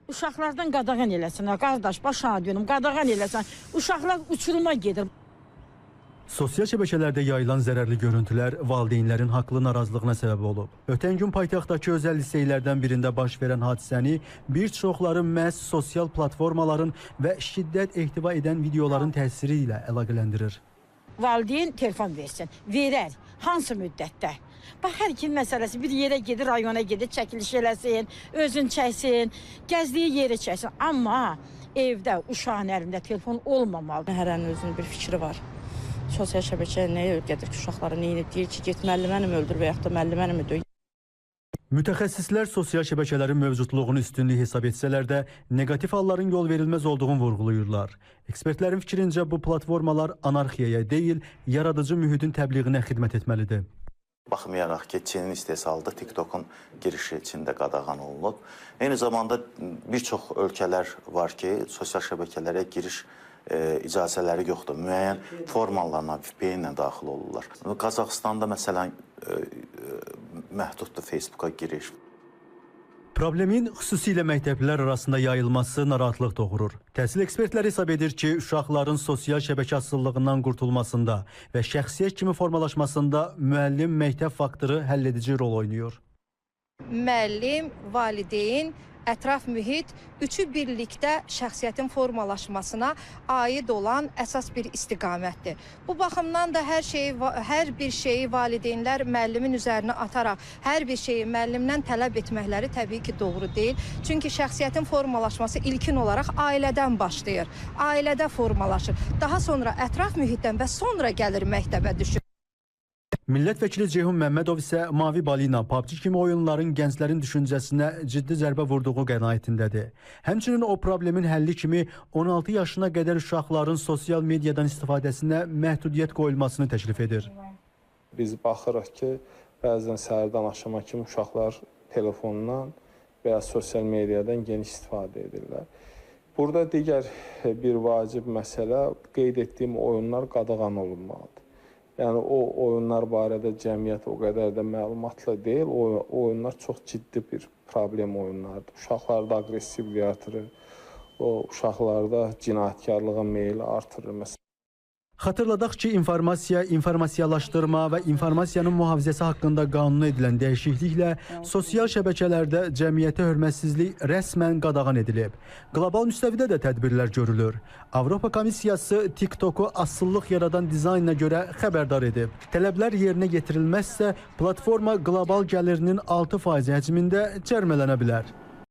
Uşaqlardan qadağan eləsin, qardaş, başına dönüm, qadağan eləsin. Uşaqlar uçuruma gedir. Sosial şəbəkələrdə yayılan zərərli görüntülər valideynlərin haqlı narazılığına səbəb olub. Ötən gün paytaxtdakı özəl liseylərdən birində baş verən hadisəni bir çoxları məhz sosial platformaların və şiddət ehtiva edən videoların təsiri ilə əlaqələndirir. Valideyn telefon versin, verər. Hansı müddətdə? Bax, hər kim məsələsi bir yerə gedir, rayona gedir, çəkiliş eləsin, özün çəksin, gəzdiyi yeri çəksin. Amma evdə uşağın əlində telefon olmamalıdır. Hərənin özünün bir fikri var. Sosial şəbəkə nəyə öyrədir ki, uşaqlara nə edib? Deyir ki, get müəlliməni mi öldür və yaxud da müəlliməni mi döy? Mütəxəssislər sosial şəbəkələrin mövcudluğunu üstünlük hesab etsələr də, neqativ halların yol verilməz olduğunu vurğulayırlar. Ekspertlərin fikrincə bu platformalar anarxiyaya deyil, yaradıcı mühitin təbliğinə xidmət etməlidir. Baxmayaraq ki, Çinin istehsalıdır, TikTokun girişi Çində qadağan olunub. Eyni zamanda bir çox ölkələr var ki, sosial şəbəkələrə giriş icazələri yoxdur. Müəyyən formalarla, VPN ilə daxil olurlar. Qazaxıstanda məsələn məhduddur Facebooka giriş. Problemin xüsusilə məktəblilər arasında yayılması narahatlıq doğurur. Təhsil ekspertləri hesab edir ki, uşaqların sosial şəbəkə asılılığından qurtulmasında və şəxsiyyət kimi formalaşmasında müəllim-məktəb faktoru həll edici rol oynayır. Müəllim, valideyn, ətraf mühit üçü birlikdə şəxsiyyətin formalaşmasına aid olan əsas bir istiqamətdir. Bu baxımdan da hər bir şeyi valideynlər müəllimin üzərinə ataraq, hər bir şeyi müəllimdən tələb etməkləri təbii ki, doğru deyil. Çünki şəxsiyyətin formalaşması ilkin olaraq ailədən başlayır. Ailədə formalaşır. Daha sonra ətraf mühitdən və sonra gəlir məktəbə düşür. Millət vəkili Ceyhun Məmmədov isə Mavi Balina, PUBG kimi oyunların gənclərin düşüncəsinə ciddi zərbə vurduğu qənaətindədir. Həmçinin o problemin həlli kimi 16 yaşına qədər uşaqların sosial mediadan istifadəsinə məhdudiyyət qoyulmasını təklif edir. Biz baxırıq ki, bəzən səhərdən axşama kimi uşaqlar telefondan və ya sosial mediadan geniş istifadə edirlər. Burada digər bir vacib məsələ, qeyd etdiyim oyunlar qadağan olunmalıdır. Yəni o oyunlar barədə cəmiyyət o qədər də məlumatlı deyil. O oyunlar çox ciddi bir problem oyunlardır. Uşaqlarda aqressivliyi artırır, o uşaqlarda cinayətkarlığa meyli artırır məsələn. Xatırladaq ki, informasiya, informasiyalaşdırma və informasiyanın mühafizəsi haqqında qanuna edilən dəyişikliklə sosial şəbəkələrdə cəmiyyətə hörmətsizlik rəsmən qadağan edilib. Qlobal müstəvidə də tədbirlər görülür. Avropa Komissiyası TikToku asılılıq yaradan dizaynına görə xəbərdar edib. Tələblər yerinə yetirilməzsə, platforma qlobal gəlirinin 6% həcmində cərimələnə bilər.